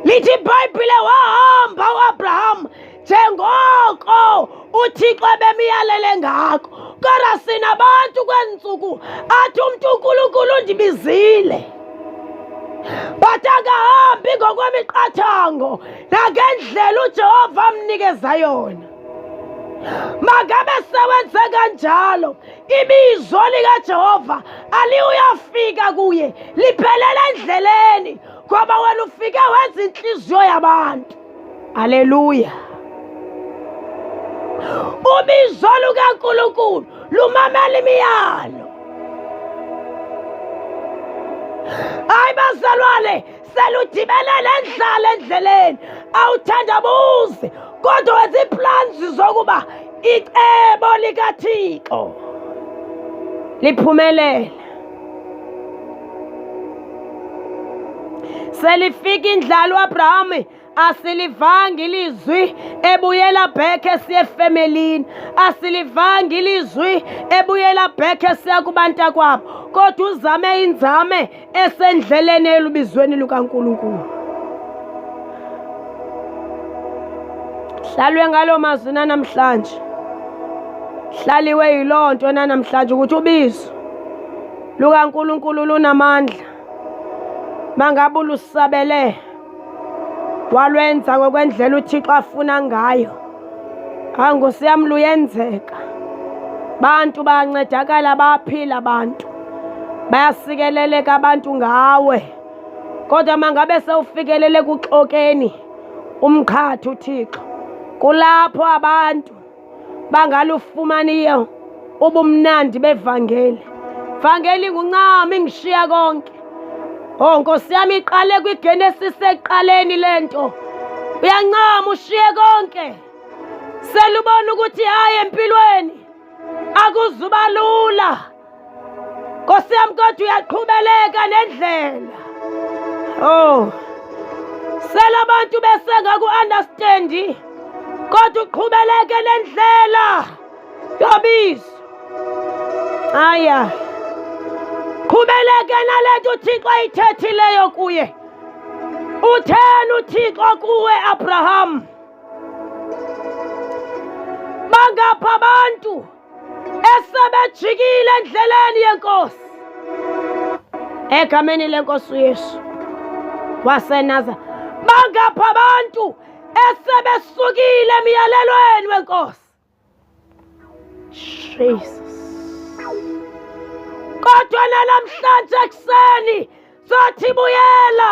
Lithi iBhayibhile wahamba uAbraham njengoko uThixo ebemiyalele ngako. Kodwa sinabantu kwensuku athi umuntu uNkulunkulu undibizile, but akahambi ngokwemiqathango nangendlela uJehova amnikeza yona. Magabe sewenze kanjalo, ibizo likaJehova aliyafika kuye, liphelela endleleni, ngoba wena ufike wenza inhliziyo yabantu. Haleluya. Ubizo lukaNkulunkulu lumamela imiyalo. Hayi bazalwane, seludibele nendlala endleleni, awuthandabuzi, kodwa wenza iplans zokuba icebo likaThixo liphumelele. Selifika indlala uAbraham asilivanga ilizwi ebuyela back esiye efemelini, asilivanga ilizwi ebuyela back esiya kubantu kwabo, kodwa uzame inzame esendleleni elubizweni lukaNkulunkulu. Hlalwe ngalo mazwi namhlanje, hlaliwe yilonto namhlanje ukuthi ubizo lukaNkulunkulu lunamandla. Mangabe ulusabele walwenza ngokwendlela uThixo afuna ngayo, angusiyami luyenzeka. Bantu bayancedakala, bayaphila, abantu bayasikeleleka abantu ngawe, kodwa mangabe sewufikelele kuxokeni umkhathi uThixo, kulapho abantu bangalufumaniyo ubumnandi bevangeli. Vangeli nguncama ngishiya konke. Oh Nkosi yami, iqale kwiGenesis eqaleni lento. Uyancama ushiye konke. Selubona ukuthi hayi empilweni akuzuba lula. Nkosi yami, kodwa uyaqhubeleka nendlela. Oh. Selabantu besenga ku-understand, kodwa uqhubeleke nendlela yobizo. Aya. Qhubeleke nalento uThixo ayithethileyo kuye. Utheni uThixo kuwe Abraham? Bangapha abantu esebejikile endleleni yenkosi, egameni lenkosi uYesu waseNaza. Bangapha abantu esebesukile emiyalelweni wenkosi Jesus. Kodwa namhlanje ekuseni zothi buyela.